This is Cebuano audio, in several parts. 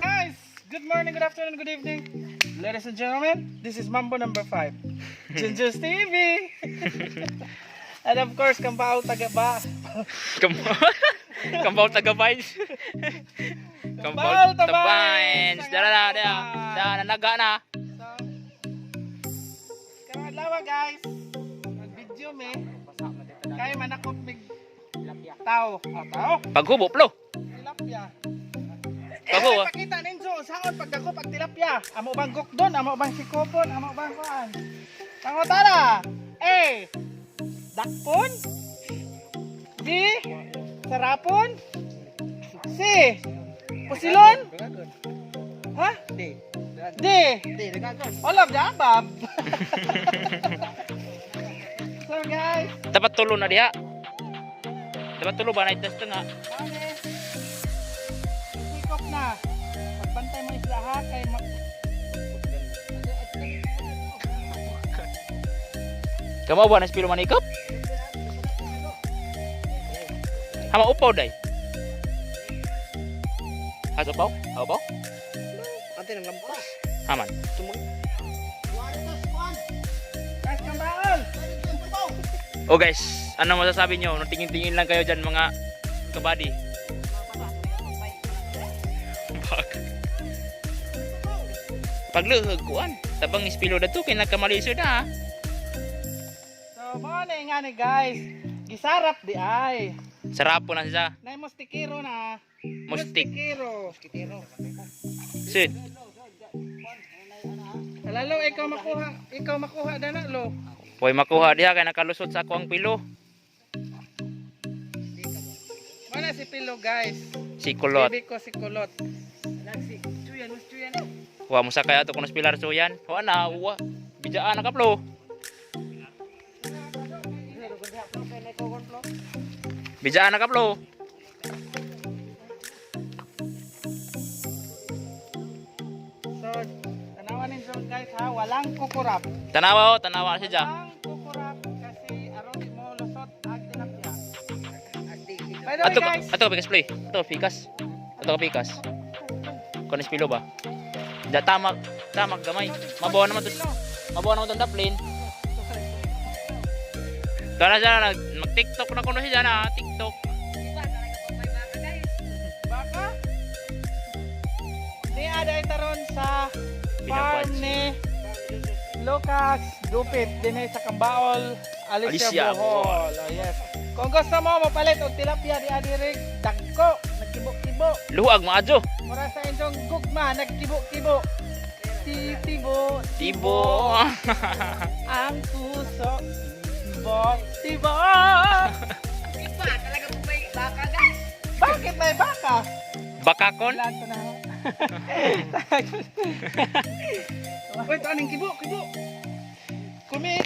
Guys, good morning, good afternoon, good evening. Ladies and gentlemen, this is Mambo number 5. Ginger's TV. And of course, Kambao Tagaba. Kambaw taga Vines. Kambaw Kambaw taga taga Vines. Vines. Dara na, dara. Dara naga na. So, karong adlaw guys, mag-video me. Kay manakop mig tao. Ah, tao. Paghubo plo. Tilapia. Paghubo. Eh, pakita ninyo saon pagdakop ang tilapia. Amo bang gukdon, amo bang sikopon, amo bang kuan. Pangutana. A. Dakpon. B. Sarapon. C. Pusilon. Ha? D. D. D, nagagon. All of the above. So guys, Dapat tulo na diha. Dapat tulo ba na itas nga. mane. Sikop na. Pagbantay mo isla ha kay Kamo ba na spilo manikop? Hama upaw day. Has upaw? Ha, upaw? Ante nang lampas. Haman. Tumang. Guys, kambaol. Oh guys, ano masasabi nyo? Nung tingin-tingin lang kayo dyan mga kabady. Bak. Pagluhog kuan. Tabang ispilo na to kay nagkamalisyo na. Ah. So, mo na nga ni guys. Gisarap di ay. Sarap po na siya. Nay mustikiro na. Mustik. Mustikiro. Sid. Lalo ikaw makuha dana lo. Hoy makuha diha kay nakalusot sa ako ang pilo. Mo na si Pilo guys. Si Kulot. Baby ko si Kulot. Wa mo sakay ato kuno pilar suyan. Wa na wa. Bijaan na kaplo. Bijaan na kaplo. So, tanawan ninyo guys ha, walang kukurap. Tanawa oh, tanawa siya. Walang kukurap kasi aron di mo lusot ang tilapia. By the way Ato guys, ato pikas play. Ato pikas. Ato pikas. Kuno pilo ba? Da tamak, tamak gamay. Mabawa naman to. Mabawa naman tong daplin. Tara siya nag mag TikTok na kuno siya na, TikTok. Baka ni ada taron sa farm Pinapansin. ni Lucas Dupit dinhi sa Kambaol, Alicia, Alicia, Bohol. Oh, yes. Kung gusto mo mopalit og tilapia di adiri dagko, nagkibo-kibo. Luag maadyo. Mura sa inyong gugma, nagkibo-kibo. Titibo, Tibo. ang puso. Tibo, tibo. Iba, talaga po may baka guys. Bakit may baka? Bakakon. Wala ko na. Wait, aning kibo, kibo. Kumi.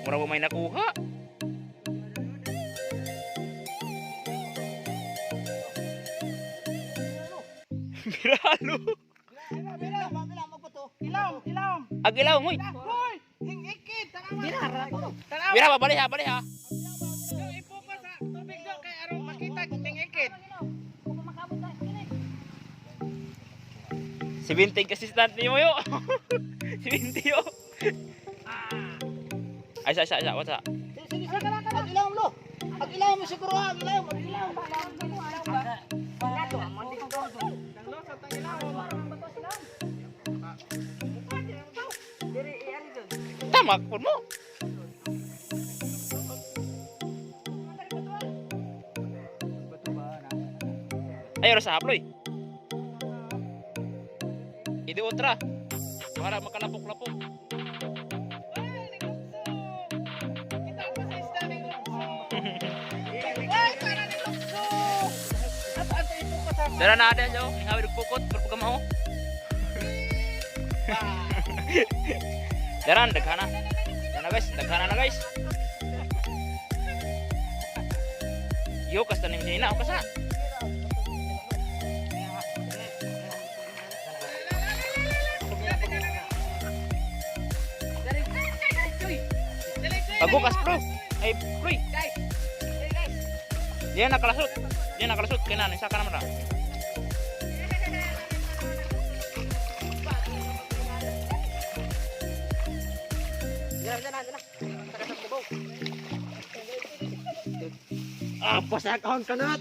Mura ba may nakuha? Biralo. Bira, bira, Ilaw, ilaw. Agilaw moy. Hoy, hingikit. Tanawa. Tanawa. Bira ba bali ha, bali ha. So, ipuko sa tubig do kay aron makita hingikit. Si Bintig assistant ni mo yo. Si Binti yo. Ay sa sa sa what's up? Sige, sige, Ang ilaw lo. Ang ilaw mo siguro, ang ilaw, ang ilaw. Ang lusot ang ilaw. Tama kun mo. Ay, ora sa haploy. Idi otra. Para makalapok-lapok. Ay, nilukso. Kita ko sa isda nilukso. Ay, para nilukso. At at ipuko sa Dara na ada jo, ning og pukot, pero pagkamao. Daran daghana. Dana guys, daghana na guys. Gihukas tanim sinina, hukas na. Paghukas, bro. Ay, bro. Diyan nakalasot. Diyan nakalasot kay nanay saka naman ra. Ah, pasak ang kanat.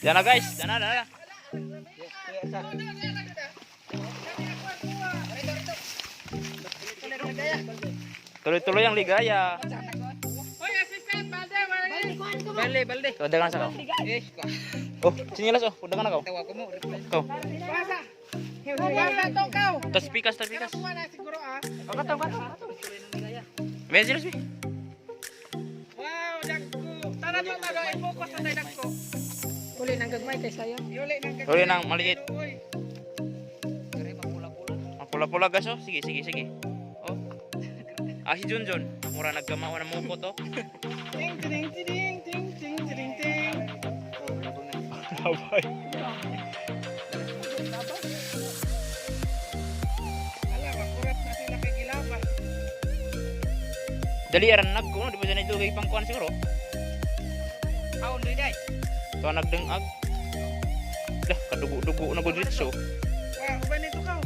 Diyan na, guys. Diyan na, diyan na. Tuloy-tuloy ang ligaya. Hoy, assistant, balde, where are you? Balde, balde. Kuda ka na sa kao. Oh, sinilas oh, kuda ka na kao. Tawa ko mo. Kao. Basa. Basa tong kaw. Tas pikas, tas pikas. Kuha na siguro ah. Ben sinilas bi. Wow, dagko. Tara to taga i-focus na tayo dagko. Uli nang gagmay kay sayang. Yuli nang gagmay. Uli nang maliit. Uy. Ang pula-pula guys oh. Sige, sige, sige. Oh. Ah, si Junjun. Mura nagkamao na mukot oh. Ting ting ting ting ting ting ting. Labay. Ala, makurat na sila kay Gilaba. Dali aran nagko no, di ba dyan ito kay pangkuan siguro. Aw, doy day. Ito nagdengag. Lah, kadugo-dugo na gud dito. Wow, uban nito kaw.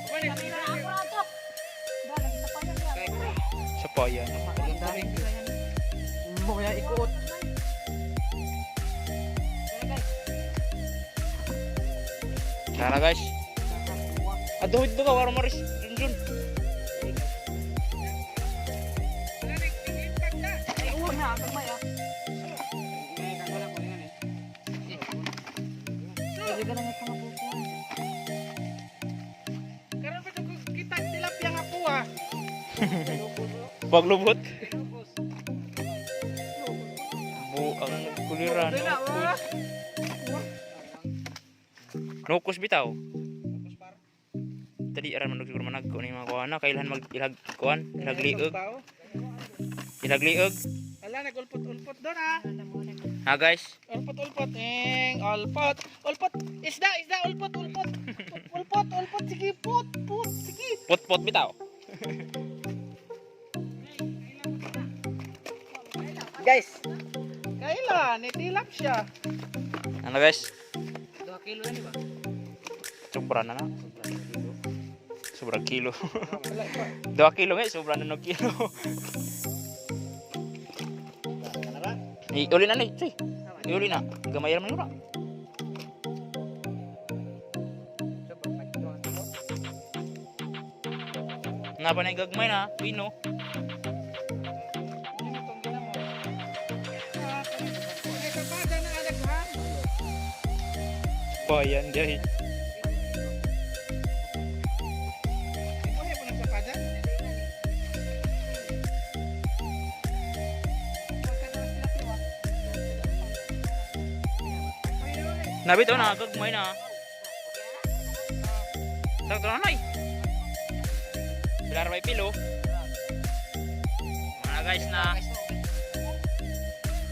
Uban nito. Sa payan. Mo ya ikuot. Tara guys. Aduh itu ka warung Maris Junjun. Wala nang impact na. Ay, uwa na gagmay ah. Karon pa jud kita tilapia nga puwa. Paglubot. Buang kulira nukos. Nukos bitaw. Tadi aran man siguro manag ko ni mga kuana kailan mag ilag kuan ilag liog ilag liog. Ala, nagulpot-ulpot doon ah. Ha guys. Ulpot-ulpot, ing, ulpot, ulpot, isda, isda, ulpot, ulpot, ulpot, ulpot, sige, put, put, sige. Pot-pot bitaw. Guys, kailan, nitilap siya. Ano guys? 2 kilo na di ba? Sobra na na. Sobra kilo. Wala pa. 2 kilo nga, sobra na no kilo. Iuli na ni, cuy. Iuli na. Gamay man ura. Nga pa na yung gagmay na, pino. Ano itong ginamo? Ah, Ay, kapada na alaghan. Bayan, dyan. Ibuhi po ng sapada. Nabito na, gagmay na. Tag na nay. Bilar may pilo. Mga guys na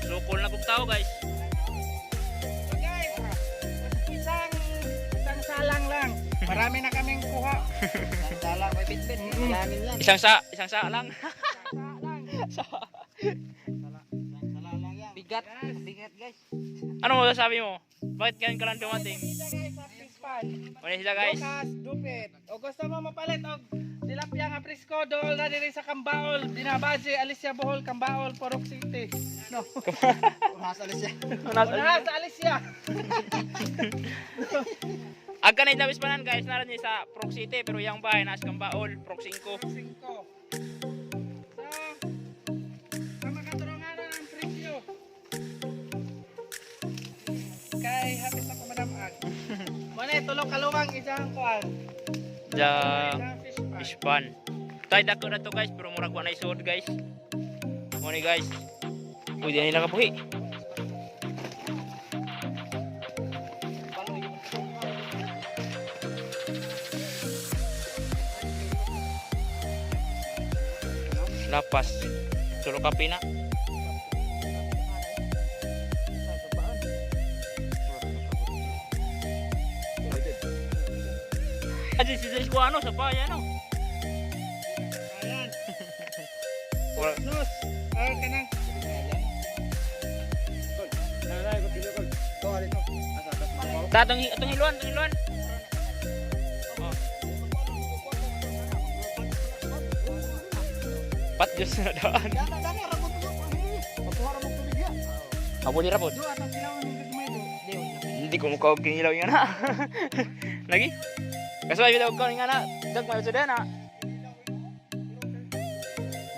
sukol na kong tao guys. So guys, isang isang salang lang. Marami na kaming kuha. Sala may bitbit. Langin yan. Isang sa lang. Salang. Sala lang yan. Bigat, bigat guys. Ano mo sabi mo? Bakit ngayon ka lang dumating? Kita guys sa Pispan. Wala sila guys. Bukas, dupit. O gusto mo mapalit og tilapia nga presko dool na diri sa Kambaol, Binabaje, Alicia Bohol, Kambaol, Porok City. No. Nasa alis siya. Una sa Alicia. Ang kanay labis pa nan guys, naran niya sa Proc City pero yung bahay nasa Kambaol, Proc 5. Porok 5. So, sa makaturungan na ang presyo. Kay happy sa ko Madam Ag. Muna tulok kaluwang isang kuan. Ja Isang fish pan. fish pan. Tay dako na to guys, pero murag wa na isuod guys. Mo ni guys. Uy, di na nila kabuhi. Lapas. Tulo kape na. Aji si sa ano sa paya no. Ayan. Wala. Nos. Ay kanang. Ta atong atong hiluan, atong hiluan. Oh. Pat Diyos na daan. Dana dana ragot mo. Pagkuha ra mo tubig ya. Abuli ra pod. Do atong kilawan ng gagmay do. Hindi ko mukha og hilaw nga na. Lagi. Kaso ay bitaw ko nga na. Dag mayo sa na.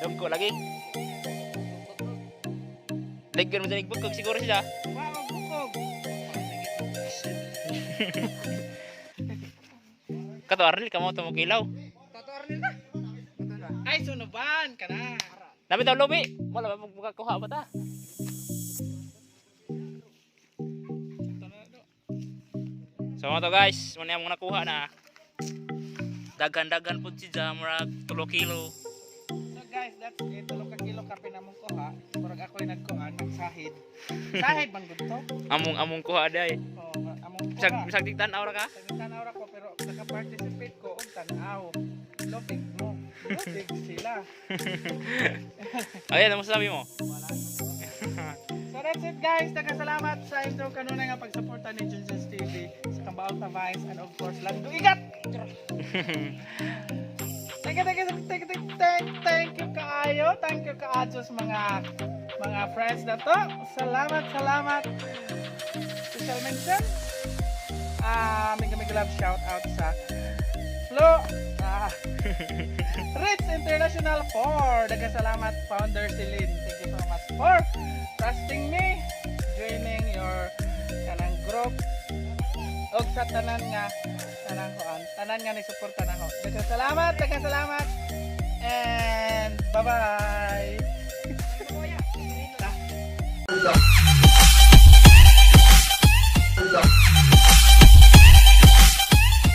Dog ko lagi. Ligyan mo sa igbukog siguro sila. Wow, bukog. Kato Arnel, kamo to mo kilaw. Ay sunuban ka na. Nabi daw lobi. Wala ba magkuha pa ta? Ito na do. So mga to guys, muna yung mga nakuha na. Daghan-daghan po siya, murag 3 kilo. So guys, that's it. Tulo ka kilo kape na mong kuha. Murag ako'y nagkuan, nagsahid. Sahid man gud to. Among-among kuha day. Oh, among Bisag kuha. bisag tigtan ra ka. Sa tanaw ra ko pero naka-participate ko og tan-aw. Lopig mo. Lopig sila. Ayan, ano masasabi mo? Wala. So that's it guys. Salamat sa intro kanunay nga pagsuporta ni Junjun's TV sa Kambaol Tavares and of course Lando Igat. Thank you, thank you, thank you, thank you, thank you kaayo. Thank you kaayo sa mga friends na to. Salamat, salamat. Special mention. Ah, mega mega love shout out sa Flo Ritz International 4. Daghang salamat founder Celine. Thank you so much for trusting me, joining your kanang group og sa tanan nga tanan koan, tanan nga ni suporta nako. Daghang salamat, daghang salamat. And bye-bye.